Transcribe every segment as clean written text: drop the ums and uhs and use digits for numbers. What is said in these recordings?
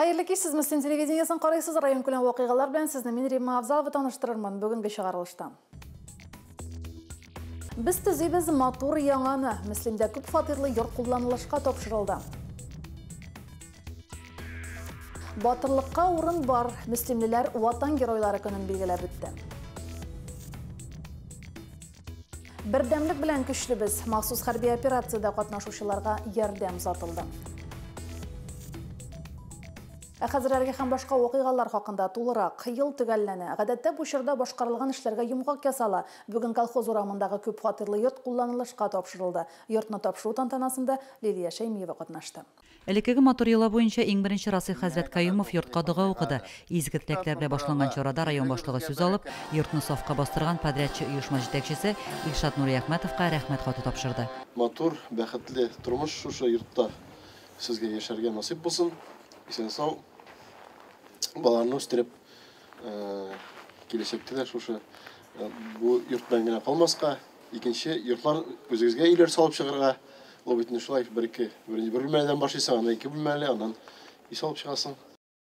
Хәерле кич, сез Мөслим телевидениесен карыйсыз. Район күләм вакыйгалар белән сезне мин Римма Авзалова таныштырырмын бүгенге чыгарылышта. Без төзибез матур яңаны. Мөслимдә күп фатирлы йорт кулланылышка тапшырылды. Батырлыкка урын бар. Мөслимлеләр Ватан геройлары көнен билгеләп үтте. Бердәмлек белән көчлебез. Махсус хәрби операциядә катнашучыларга ярдәм озатылды. Ә хәзер әлеге һәм башка вакыйгалар хакында тулырак. Ел төгәлләнә. Гадәттә бу чорда башкарылган эшләргә йомгак ясала. Бүген Колхоз урамындагы күп фатирлы йорт кулланылышка тапшырылды. Йортны тапшыру тантанасында Лилия Шәймиева катнашты. Элеккеге матур йола буенча иң беренче Расих хәзрәт Каюмов йортка дога укыды. Изге теләкләр белән башланган чарада район башлыгы сүз алып, йортны сафка бастырган подрядчы оешма җитәкчесе Илшат Нуриәхмәтовка рәхмәт хаты тапшырды. Матур, бәхетле тормыш шушы йортта сезгә яшәргә насыйп булсын. Исән сау балаларны үстереп, киләчәктә дә шушы бу йорт белән генә калмаска, икенче йортлар үзегезгә өйләр салып чыгарга. Ул бит шулай бер-ике, бер бүлмәдән башлыйсың, аннан ике бүлмәле, аннан өй салып чыгасың.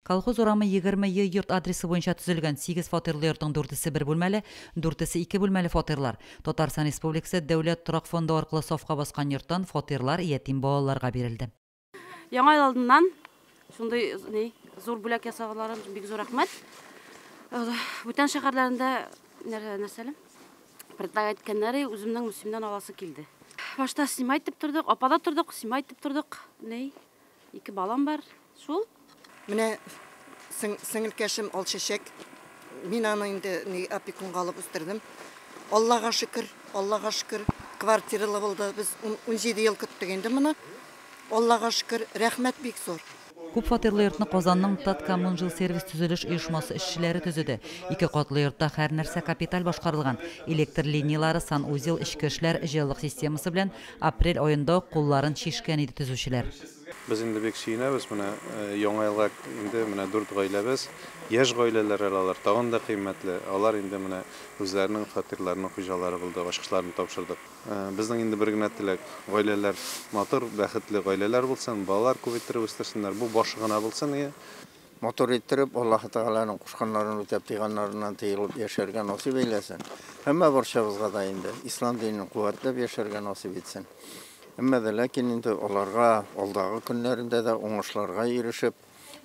Колхоз урамы 20 Е йорт адресы буенча төзелгән 8 фатирлы йортның 4-се бер бүлмәле, 4-се ике бүлмәле фатирлар. Татарстан Республикасы Дәүләт торак фонды аркылы сафка баскан йорттан фатирлар ятим балаларга бирелде. Яңа ел алдыннан шундый зур бүләк ясаганнарын бик зур рәхмәт. Бүтән шәһәрләрендә нәрсәле? Предлагать иткәннәре үземнең Мөслимнән аласы килде. Башта снимать итеп тордык, апада тордык, снимать итеп тордык. Ни? Ике балам бар. Шул. Менә сеңелкәшем Алчәчәк. Мин аны инде ни опекунга алып үстердем. Аллага шөкер, Аллага шөкер, квартиралы булды. Без 17 ел көттек инде моны. Аллага шөкер, рәхмәт бик зур. Күп фатирлы йортны Казанның Таткоммунжилсервис төзелеш оешмасы эшчеләре төзеде. Ике катлы йортта һәр нәрсә капиталь башкарылган. Электр линиялары, санузел, эчке эшләр, җылылык системасы белән апрель аенда ук кулларын чишкән иде төзүчеләр. Без инде бик сөенәбез, менә яңа елга инде менә 4 гаиләбез, яшь гаиләләр алар тагын да кыйммәтле. Алар инде менә үзләренең фатирларының хуҗалары булды, ачкычларын тапшырдык. Безнең инде бер генә теләк, гаиләләр матур, бәхетле гаиләләр булсын, балалар күп иттереп үстерсеннәр, бу башы гына булсын ие. Матур иттереп, Аллаһы Тәгаләнең кушканнарын үтәп, тыйганнарыннан тыелып яшәргә насыйп әйләсен. Һәммә барчабызга да инде ислам динен куәтләп яшәргә насыйп итсен. Әмма дә ләкин инде аларга алдагы көннәрендә дә уңышларга ирешеп,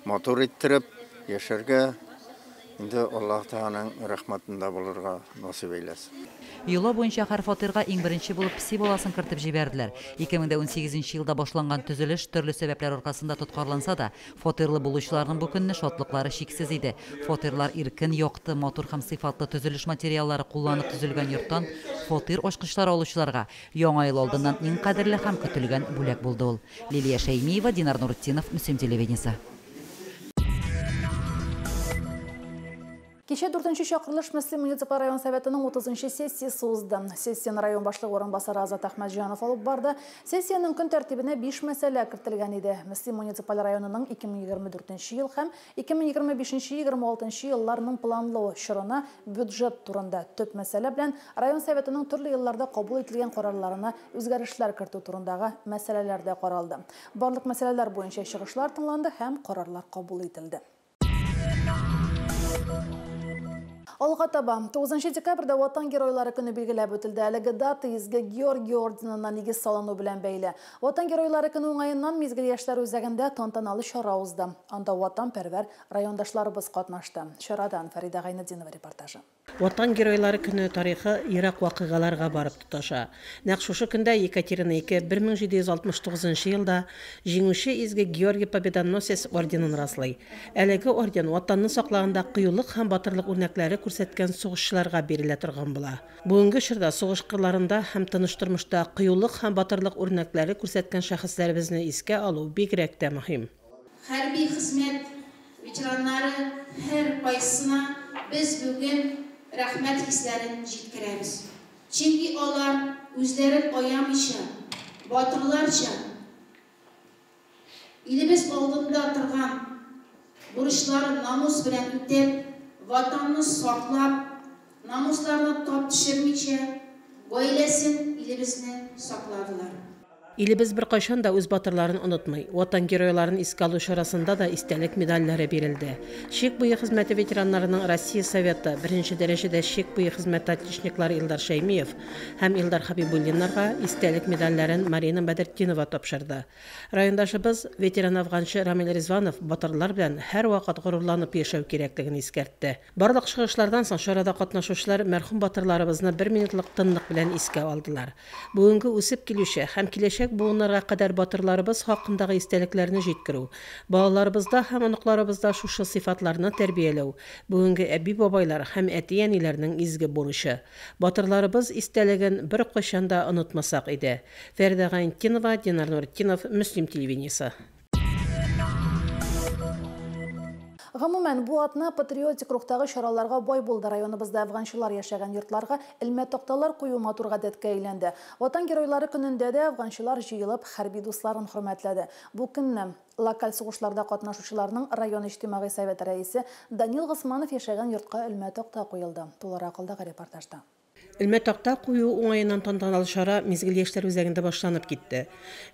матур иттереп яшәргә инде Аллаһ Тәгаләнең рәхмәтендә булырга насыйп әйләсен. Йола буенча һәр фатирга иң беренче булып песи баласын кертеп җибәрделәр. 2018 елда башланган төзелеш төрле сәбәпләр аркасында тоткарланса да, фатирлы булучыларның бу көнне шатлыклары чиксез иде. Фатирлар иркен, якты, матур һәм сыйфатлы төзелеш материаллары кулланып төзелгән йорттан фатир ачкычлары алучыларга яңа ел алдыннан иң кадерле һәм көтелгән бүләк булды ул. Лилия Шәймиева, Динар Нуртдинов, Мөслим телевидениесе. Кичә 4нче чакырылыш Мөслим муниципаль район советының 30нчы сессиясе узды. Сессияне район башлыгы урынбасары Азат Әхмәтҗанов алып барды. Сессиянең көн тәртибенә 5 мәсьәлә кертелгән иде. Мөслим муниципаль районының 2024 ел һәм 2025-26 елларның планлау чорына бюджет турында төп мәсьәлә белән район советының төрле елларда кабул ителгән карарларына үзгәрешләр кертү турындагы мәсьәләләр дә каралды. Барлык мәсьәләләр буенча чыгышлар тыңланды һәм карарлар кабул ителде. Алга таба, 9 декабрьдә Ватан геройлары көне билгеләп үтелде. Әлеге дата Изге Георгий орденына нигез салыну белән бәйле. Ватан геройлары көне уңаеннан Мизгел яшьләр үзәгендә тантаналы чара узды. Анда ватанпәрвәр райондашларыбыз катнашты. Чарадан Фәридә Гайнетдинова репортажы. Ватан геройлары көне тарихы ерак вакыйгаларга барып тоташа. Нәкъ шушы көндә Екатерина II 1769 елда җиңүче Изге Георгий Победоносец орденын раслый. Әлеге орден ватанны саклаганда кыюлык һәм батырлык үрнәкләре күрсәткән сугышчыларга бирелә торган була. Бүгенге чорда сугыш кырларында һәм тыныч тормышта кыюлык һәм батырлык үрнәкләре күрсәткән шәхесләребезне искә алу бигрәк тә мөһим. Хәрби хезмәт ветераннары һәр кайсына без бүген рәхмәт хисләрен җиткерәбез. Чөнки алар үзләрен аямыйча, батырларча илебез алдында торган бурычларын намус белән үтәп, ватанны саклап, намусларны тап төшермичә, гаиләсен, илебезне сакладылар. Илебез беркайчан да үз батырларын онытмый. Ватан геройларын искә алу чарасында да истәлек медальләре бирелде. Чик буе хезмәте ветераннарының Россия Советы беренче дәрәҗәдә чик буе хезмәте отличниклары Илдар Шәймиев һәм Илдар Хәбибуллиннарга истәлек медальләрен Марина Бәдертдинова тапшырды. Райондашыбыз, ветеран-әфганчы Рамил Ризванов батырлар белән һәрвакыт горурланып яшәү кирәклеген искәртте. Барлык чыгышлардан соң чарада катнашучылар мәрхүм батырларыбызны бер минутлык тынлык белән искә алдылар. Бүгенге үсеп килүче һәм киләчәк буыннарга кадәр батырларыбыз хакындагы истәлекләрне җиткерү, балаларыбызда һәм оныкларыбызда шушы сыйфатларны тәрбияләү, бүгенге әби-бабайлар һәм әти-әниләрнең изге бурычы. Батырларыбыз истәлеген беркайчан да онытмасак иде. Фәридә Гайнетдинова, Динар Нуретдинов, Мөслим телевидениесе. Гомумән, бу атна патриотик рухтагы чараларга бай булды. Районыбызда әфганчылар яшәгән йортларга элмә такталар кую матур гадәткә әйләнде. Ватан геройлары көнендә дә әфганчылар җыелып хәрби дусларын хөрмәтләде. Бу көнне локаль сугышларда катнашучыларның район иҗтимагый советы рәисе Данил Госманов яшәгән йортка элмә такта куелды. Тулырак алдагы репортажда. Элмә такта кую уңаеннан тантаналы чара Мизгел яшьләр үзәгендә башланып китте.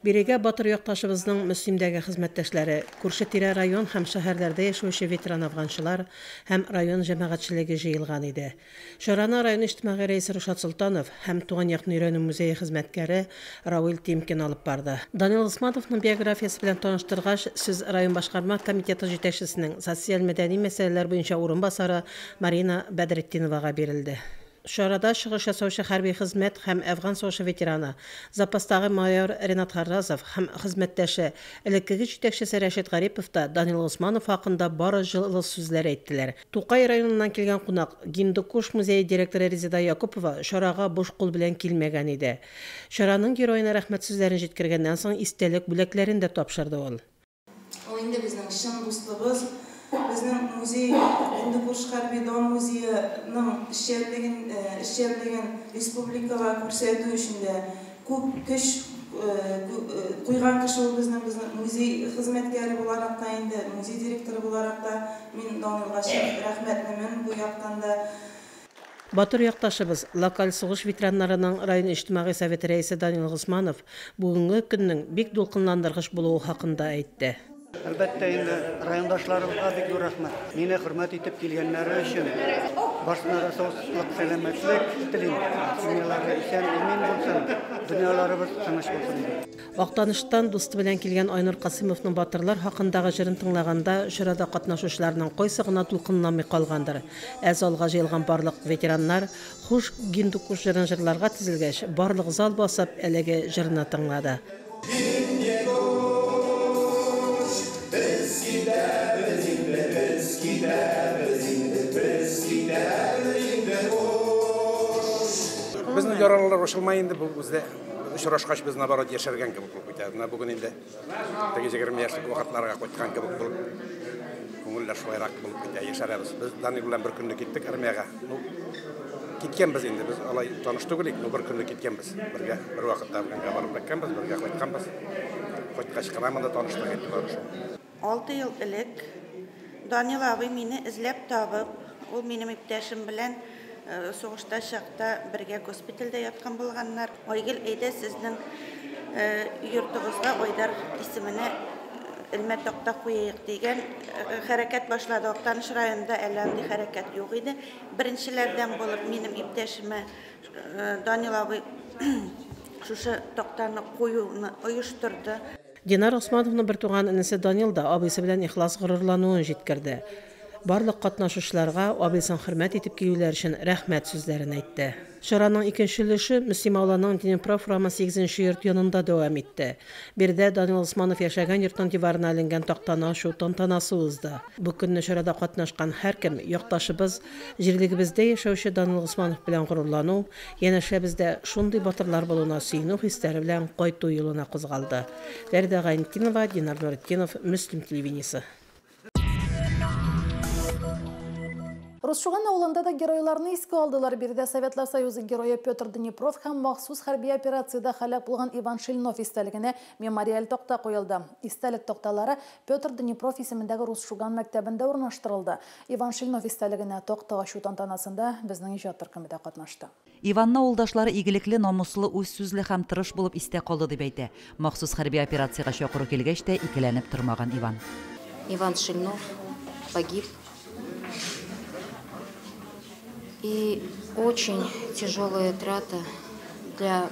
Бирегә батыр якташыбызның Мөслимдәге хезмәттәшләре, күрше-тирә район һәм шәһәрләрдә яшәүче ветеран-әфганчылар һәм район җәмәгатьчелеге җыелган иде. Чараны район иҗтимагый рәисе Рушат Солтанов һәм Туган якны өйрәнү музее хезмәткәре Равил Тимкин алып барды. Данил Госмановның биографиясе белән таныштыргач, сүз район башкарма комитеты җитәкчесенең социаль-мәдәни мәсьәләләр буенча урынбасары Марина Бәдретдиновага бирелде. Чарада чыгыш ясаучы хәрби хезмәт һәм Әфган сугышы ветераны, запастагы майор Ренат Харразов һәм хезмәттәше, элеккеге җитәкчесе Рәшит Гарипов та Данил Госманов хакында бары җылы сүзләр әйттеләр. Тукай районыннан килгән кунак, Гиндукуш музее директоры Резеда Якупова чарага буш кул белән килмәгән иде. Чараның героена рәхмәт сүзләрен җиткергәннән соң истәлек бүләкләрен дә тапшырды ул. Ул инде безнең чын дуслыгыбыз. Безнең музей, Гиндукуш хәрби дан музееның эшчәнлеген республикага күрсәтү өчен дә күп көч куйган кеше ул безнең музей хезмәткәре буларак та инде, музей директоры буларак та мин Данилга чын рәхмәтлемен бу яктан да. Батыр якташыбыз, локаль сугыш ветераннарының район иҗтимагый советы рәисе Данил Госманов бүгенге көннең бик дулкынландыргыч булуы хакында әйтте. Әлбәттә инде райондашларыбызга бик зур рәхмәт. Мине хөрмәт итеп килгәннәре өчен барсына да саулык, сәламәтлек телим. Семьялары исән-имин булсын, дөньяларыбыз тыныч булсын. Актаныштан дусты белән килгән Айнур Касымовның батырлар хакындагы җырын тыңлаганда чарада катнашучыларның кайсы гына дулкынланмый калгандыр. Ә залга җыелган барлык ветераннар Хуш Гиндукуш җырын җырларга тезелгәч, барлык зал басып әлеге җырны тыңлады. Безнең яралылар ачылмай инде, бу үзе очрашкач без наоборот яшәргән кебек булып китә. Менә бүген инде теге 20 яшьлек вакытларга кайткан кебек булып, күңелләр шулайрак булып китә, яшәрәбез. Без Данил белән бер көнне киттек армиягә. Ну, киткәнбез инде, без алай таныш түгел идек, но бер көнне киткәнбез. Бергә бер вакытта Афганга барып кайтканбыз, бергә кайтканбыз. Кайткач кына монда таныштык инде барышы. 6 ел элек Данил абый мине эзләп табып, ул минем иптәшем белән сугышта чакта бергә госпитальдә яткан булганнар. Айгөл, әйдә сезнең йортыгызга Айдар исеменә элмә такта куйыйк дигән хәрәкәт башлады. Актаныш районында әле андый хәрәкәт юк иде. Беренчеләрдән булып минем иптәшемә Данил абый шушы тактаны куюны оештырды. Динар Османовның бер туган энесе Данил да абыйсы белән ихлас горурлануын җиткерде. Барлык катнашучыларга абыйсын хөрмәт итеп килүләре өчен рәхмәт сүзләрен әйтте. Чараның икенче өлеше Мөслим авылының Днепров урамы 8 йорт янында дәвам итте. Биредә Данил Османов яшәгән йортның диварына эленгән тактаны ачу тантанасы узды. Бу көнне чарада катнашкан һәркем якташыбыз, җирлегебездә яшәүче Данил Османов белән горурлану, янәшәбездә шундый батырлар булуына сөенү хисләре белән кайту юлына кузгалды. Фәридә Гайнетдинова, Динар Нуретдинов, Мөслим телевидениесе. Рус Шуган авылында да геройларны искә алдылар. Биредә Советлар Союзы герое Петр Днепров һәм махсус хәрби операциядә һәлак булган Иван Шильнов истәлегенә мемориаль такта куелды. Истәлек такталары Петр Днепров исемендәге Рус Шуган мәктәбендә урнаштырылды. Иван Шильнов истәлегенә такта ачу тантанасында безнең иҗат төркеме дә катнашты. Иванны авылдашлары игелекле, намуслы, үз сүзле һәм тырыш булып истә калды дип әйтә. Махсус хәрби операциягә чакыру килгәч тә икеләнеп тормаган Иван. Иван Шильнов погиб. И очень тяжелая трата для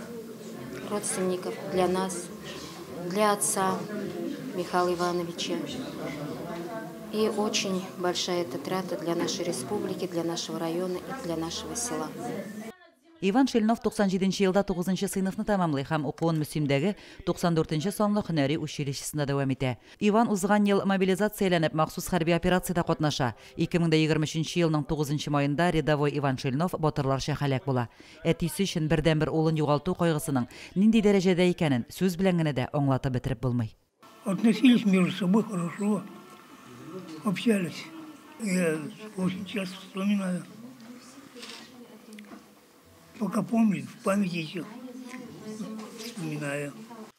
родственников, для нас, для отца Михаила Ивановича. И очень большая эта трата для нашей республики, для нашего района и для нашего села. Иван Шильнов 97 елда 9 сыйныфны тәмамлый һәм укуын Мөслимдәге 94 санлы һөнәри училищесында дәвам итә. Иван узган ел мобилизацияләнеп махсус хәрби операциядә катнаша. 2023 елның 9 маенда рядовой Иван Шильнов батырларча һәлак була. Әтисе өчен бердәнбер улын югалту кайгысының нинди дәрәҗәдә икәнен сүз белән генә дә аңлатып бетереп булмый. Относились между собой хорошо, общались. Я очень часто вспоминаю. Пока помню, в памяти еще вспоминаю.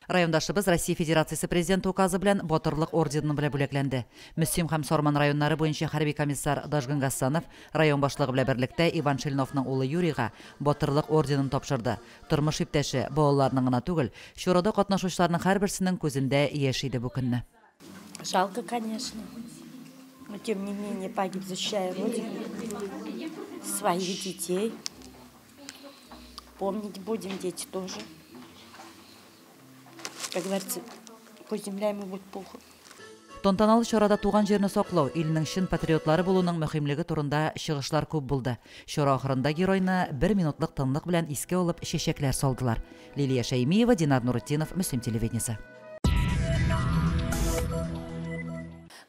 Райондашыбыз Россия Федерациясе Президенты указы белән Батырлык ордены белән бүләкләнде. Мөслим һәм Сарман районнары буенча хәрби комиссар Дажгын Гассанов район башлыгы белән берлектә Иван Шильновның улы Юрийга Батырлык орденын тапшырды. Тормыш иптәше балаларның гына түгел, чарада катнашучыларның һәрберсенең күзендә яшь иде бу көнне. Жалко, конечно. Но тем не менее погиб, защищая родину, своих детей. Помнить будем, дети тоже. Как говорится, пусть земля ему будет пухом. Тантаналы чарада туган җирне саклау, илнең чын патриотлары булуның мөһимлеге турында чыгышлар күп булды. Чара ахырында геройны бер минутлык тынлык белән искә алып чәчәкләр салдылар. Лилия Шәймиева, Динар Нуретдинов, Мөслим телевидениесе.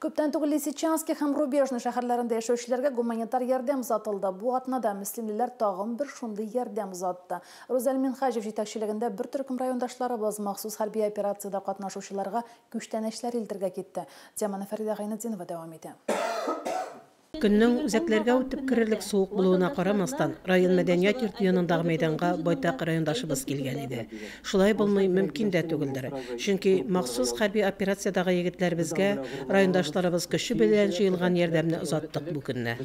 Күптән түгел Лисичанский һәм Рубежный шәһәрләрендә яшәүчеләргә гуманитар ярдәм озатылды. Бу атнада мөслимлеләр тагын бер шундый ярдәм озатты. Рузәл Минһаҗев җитәкчелегендә бер төркем райондашларыбыз махсус хәрби операциядә катнашучыларга күчтәнәчләр илтергә китте. Теманы Фәридә Гайнетдинова дәвам итә. Көннең үзәкләргә үтеп керерлек суык булуына карамастан, район мәдәният йорты янындагы мәйданга байтак райондашыбыз килгән иде. Шулай булмый мөмкин дә түгелдер. Чөнки махсус хәрби операциядәге егетләребезгә райондашларыбыз көче белән җыелган ярдәмне озаттык бу көнне.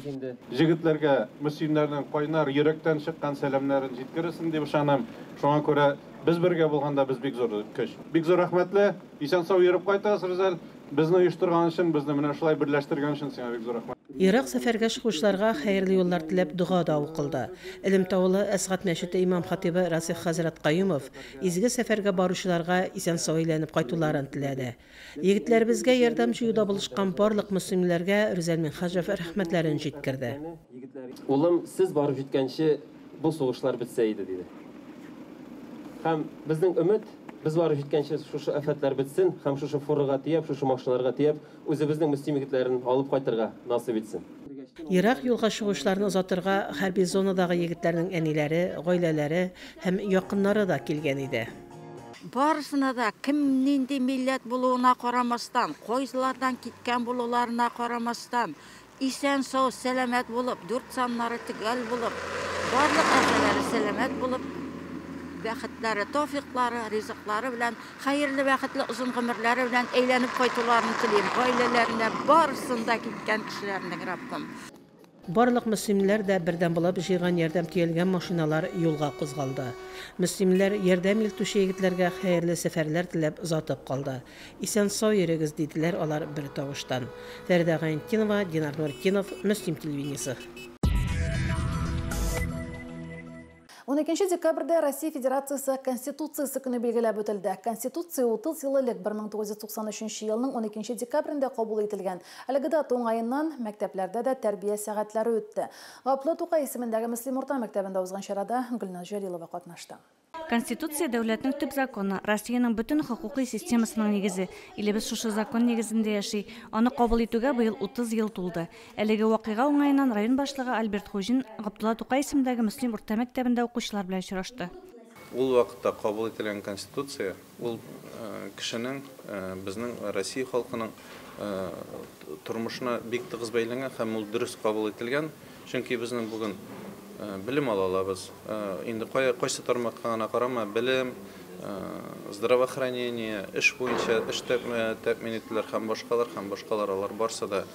Егетләргә мөслимнәрнең кайнар йөрәктән чыккан сәламнәрен җиткерерсең дип ышанам. Шуңа күрә без бергә булганда без бик зур көч. Бик зур рәхмәтле. Исән-сау йөреп кайтасыз, Рүзәл. Безне оештырган өчен, безне менә шулай берләштергән өчен сиңа бик зур рәхмәт. Ерак сәфәргә чыгучыларга хәерле юллар теләп дога да укылды. Элемтә авылы Әсгать мәчете имам хатибы Расих хәзрәт Каюмов изге сәфәргә баручыларга исән-сау әйләнеп кайтуларын теләде. Егетләребезгә ярдәм җыюда булышкан барлык мөслимләргә Рүзәл Минһаҗев рәхмәтләрен җиткерде. Улым, сез барып җиткәнче бу сугышлар бетсә иде, диде. Һәм безнең өмет, без барып җиткәнче шушы афәтләр бетсен һәм шушы фурага тияп, шушы машиналарга тияп, үзебезнең мөслим егетләрен алып кайтырга насыйп итсен. Ерак юлга чыгучыларны озатырга хәрби зонадагы егетләрнең әниләре, гаиләләре һәм якыннары да килгән иде. Барысына да кем нинди милләт булуына карамастан, кайсылардан киткән булуларына карамастан, исән-сау, сәламәт булып, дүрт саннары төгәл булып, барлык әгъзалары сәламәт булып, бәхетләре, тәүфиклары, ризыклары белән, хәерле бәхетле озын гомерләре белән әйләнеп кайтуларын телим. Гаиләләренә барысын да киткән кешеләрнең Раббым. Барлык мөслимләр дә бердәм булып җыйган ярдәм төялгән машиналар юлга кузгалды. Мөслимләр ярдәм илтүче егетләргә хәерле сәфәрләр теләп озатып калды. Исән-сау йөрегез, диделәр алар бер тавыштан. Фәридә Гайнетдинова, Динар Нуретдинов, Мөслим телевидениесе. 12 декабрьдә Россия Федерациясе Конституциясе көне билгеләп үтелде. Конституция 30 ел элек 1993 елның 12 декабрендә кабул ителгән. Әлеге дата уңаеннан мәктәпләрдә дә тәрбия сәгатьләре үтте. Габдулла Тукай исемендәге Мөслим урта мәктәбендә узган чарада Гөлназ Җәлилова катнашты. Конституция дәүләтнең төп законы, Россиянең бөтен хокукый системасының нигезе. Илебез шушы закон нигезендә яши. Аны кабул итүгә быел 30 ел тулды. Әлеге вакыйга уңаеннан район башлыгы Альберт Хуҗин Габдулла Тукай исемендәге Мөслим урта мәктәбендә укучылар белән очрашты. Ул вакытта кабул ителгән Конституция, ул кешенең, безнең Россия халкының тормышына бик тыгыз бәйләнгән һәм ул дөрес кабул ителгән. Чөнки безнең бүген белем ала алабыз. Инде кайсы тармакка гына карама, белем, здравоохранение, эш буенча эш тәэмин итүләр һәм башкалар, алар барсы да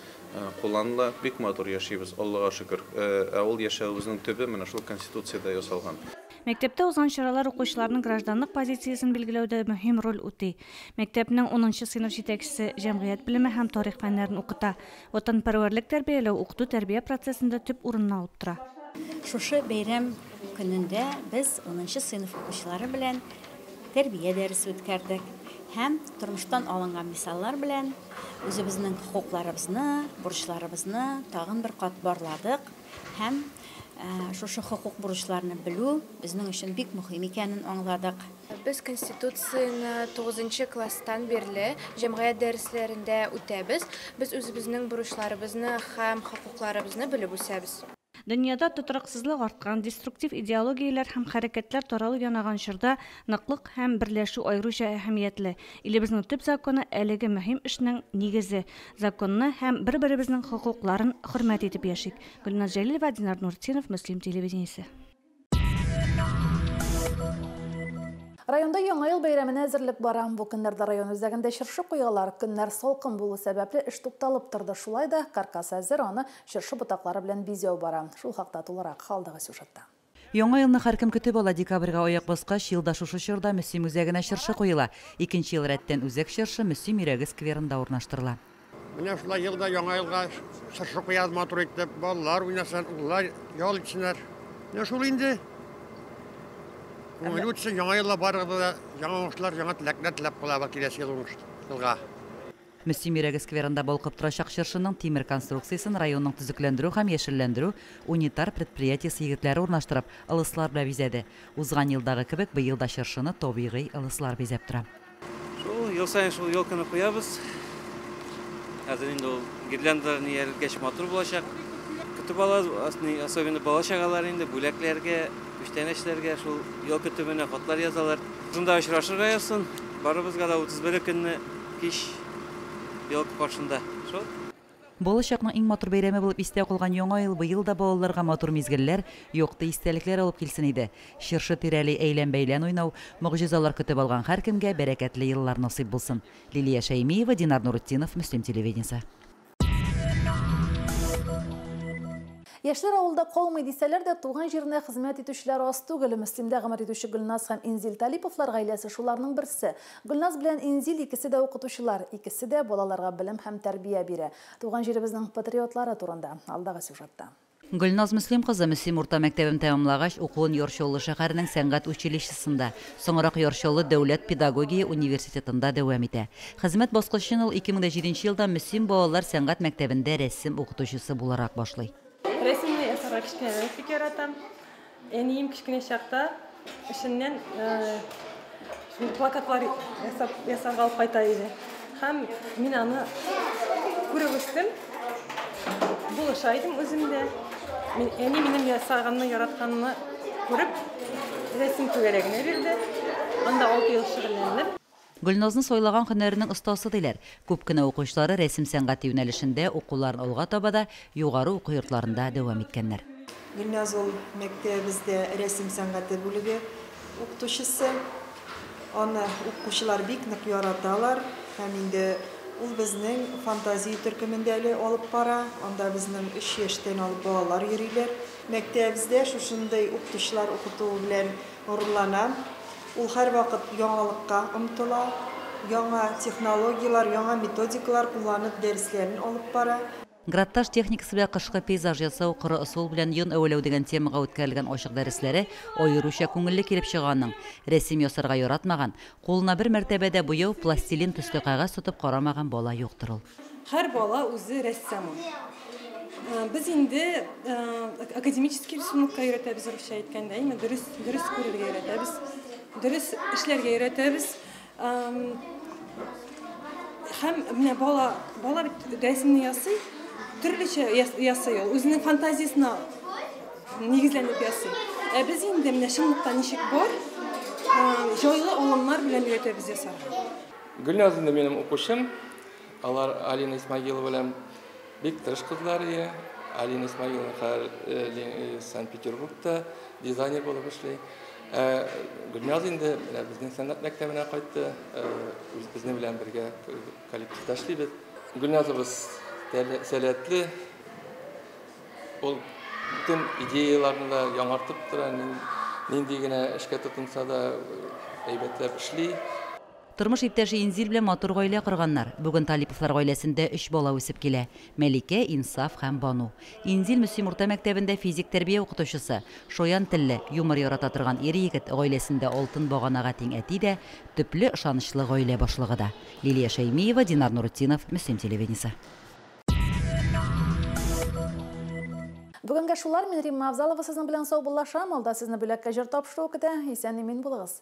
кулланыла. Бик матур яшибез, Аллага шөкер. Ә ул яшәвебезнең төбе менә шул Конституциядә ясалган. Мәктәптә узган чаралар укучыларның гражданлык позициясен билгеләүдә мөһим роль үти. Мәктәпнең 10нчы сыйныф җитәкчесе җәмгыять белеме һәм тарих фәннәрен укыта. Ватанпәрвәрлек тәрбияләү укыту тәрбия процессында төп урынны алып тора. Шушы бәйрәм көнендә без 10нчы сыйныф укучылары белән тәрбия дәресе үткәрдек һәм тормыштан алынган мисаллар белән үзебезнең хокукларыбызны, бурычларыбызны тагын бер кат барладык һәм шушы хокук бурычларны белү безнең өчен бик мөһим икәнен аңладык. Без Конституцияне 9нчы класстан бирле җәмгыять дәресләрендә үтәбез. Без үзебезнең бурычларыбызны һәм хокукларыбызны белеп үсәбез. Дөньяда тотрыксызлык арткан, деструктив идеологияләр һәм хәрәкәтләр таралу янаган чорда ныклык һәм берләшү аеруча әһәмиятле. Илебезнең төп законы әлеге мөһим эшнең нигезе. Законны һәм бер-беребезнең хокукларын хөрмәт итеп яшик. Гөлназ Җәлилова, Динар Нуртдинов, Мөслим телевидениесе. Районда Яңа ел бәйрәменә әзерлек бара. Бу көннәрдә район үзәгендә чыршы куялар. Көннәр салкын булу сәбәпле эш тукталып торды. Шулай да каркас әзер, аны чыршы ботаклары белән бизәү бара. Шул хакта тулырак алдагы сюжетта. Яңа елны һәркем көтеп ала. Декабрьгә аяк баскач, елда шушы чорда Мөслим үзәгенә чыршы куела. Икенче ел рәттән үзәк чыршы Мөслим йөрәге скверында урнаштырыла. Менә шулай елда Яңа елга чыршы куябыз, матур итеп, балалар уйнасын, уллар ял итсеннәр. Менә шул инде. Күңел үтсен, яңа елда барыгызга да яңа уңышлар, яңа теләкләр теләп калабыз киләсе елга. Мөслим йөрәге скверында балкып торачак чыршының тимер конструкциясен районның төзекләндерү һәм яшелләндерү унитар предприятиесе егетләре урнаштырып, ылыслар белән бизәде. Узган елдагы кебек быел да чыршыны табигый ылыслар бизәп тора. Шул ел саен шул елканы куябыз. Хәзер инде ул гирляндалар иярелгәч матур булачак. Көтеп алабыз, особенно бала чагалар инде бүләкләргә, күчтәнәчләргә шул елка төбенә хатлар язалар. Шунда очрашырга язсын. Барыбызга да 31 көнне кич елка каршында. Шул. Балачакның иң матур бәйрәме булып истә калган Яңа ел быел да балаларга матур мизгелләр, якты истәлекләр алып килсен иде. Чыршы тирәли әйлән-бәйлән уйнау, могҗизалар көтеп алган һәркемгә бәрәкәтле еллар насыйп булсын. Лилия Шәймиева, Динар Нуртдинов, Мөслим телевидениесе. Яшьләр авылда калмый дисәләр дә, туган җиренә хезмәт итүчеләр аз түгел. Мөслимдә гомер итүче Гөлназ һәм Инзил Талиповлар гаиләсе шуларның берсе. Гөлназ белән Инзил икесе дә укытучылар, икесе дә балаларга белем һәм тәрбия бирә. Туган җиребезнең патриотлары турында алдагы сюжетта. Гөлназ Мөслим кызы Мөслим урта мәктәбен тәмамлагач, укуын Яр Чаллы шәһәренең сәнгать училищесында, соңрак Яр Чаллы дәүләт педагогия университетында дәвам итә. Хезмәт баскычын ул 2007 елда Мөслим балалар сәнгать мәктәбендә рәсем укытучысы буларак башлый. Рәсемне ясарга кечкенәдән бик яратам. Әнием кечкенә чакта эшеннән плакатлар ясарга алып кайта иде. Һәм мин аны күреп үстем. Булыша идем үзем дә. Әни минем ясаганны, яратканны күреп, рәсем түгәрәгенә бирде. Анда 6 ел шөгыльләндем. Гөлназны сайлаган һөнәренең остасы диләр. Күп кенә укучылары рәсем сәнгате юнәлешендә укуларын алга таба да югары уку йортларында дәвам иткәннәр. Гөлназ ул мәктәбебездә рәсем сәнгате бүлеге укытучысы. Аны укучылар бик нык яраталар һәм инде ул безнең фантазия төркемендә әле алып бара. Анда безнең 3 яшьтән алып балалар йөриләр. Мәктәбебездә шушындый укытучылар укытуы белән горурланам. Ул һәрвакыт яңалыкка омтыла, яңа технологияләр, яңа методикалар кулланып дәресләрен алып бара. Граттаж техникасы белән кышкы пейзаж ясау, коры ысул белән йон әвәләү дигән темага үткәрелгән ачык дәресләре аеруча күңелле килеп чыга аның. Рәсем ясарга яратмаган, кулына бер мәртәбә дә буяу, пластилин төсле кәгазь тотып карамаган бала юктыр ул. Һәр бала үзе рәссам ул. Без инде академический рисунокка өйрәтәбез, русча әйткәндә, әйме, дөрес күрергә өйрәтәбез, дөрес эшләргә өйрәтәбез. Һәм менә бала бит рәсемне ясый, төрлечә ясый ул, үзенең фантазиясенә нигезләнеп ясый. Ә без инде менә чынлыкта ничек бар, җайлы алымнар белән өйрәтәбез ясарга. Гөлназ инде минем укучым, алар Алина Исмагилова белән бик тырыш кызлар ие. Алина Исмагилова хәзер Санкт-Петербургта дизайнер булып эшли. Ә Гөлназ инде менә безнең сәнгать мәктәбенә кайтты. Үз безнең белән бергә коллективта эшлибез. Гөлназыбыз сәләтле. Ул бөтен идеяларны да яңартып тора, нинди генә эшкә тотынса да әйбәтләп эшли. Тормыш иптәше Инзил белән матур гаилә корганнар. Бүген Талиповлар гаиләсендә өч бала үсеп килә. Мәликә, Инсаф һәм Бану. Инзил Мөслим урта мәктәбендә физик тәрбия укытучысы. Шаян телле, юмор ярата торган ир-егет гаиләсендә алтын баганага тиң әти дә, төпле, ышанычлы гаилә башлыгы да. Лилия Шәймиева, Динар Нуретдинов, Мөслим телевидениесе. Бүгенгә шулар. Мин Римма Авзалова сезнең белән саубуллашам. Алда сезне бүләккә җыр тапшыру көтә. Исән-имин булыгыз.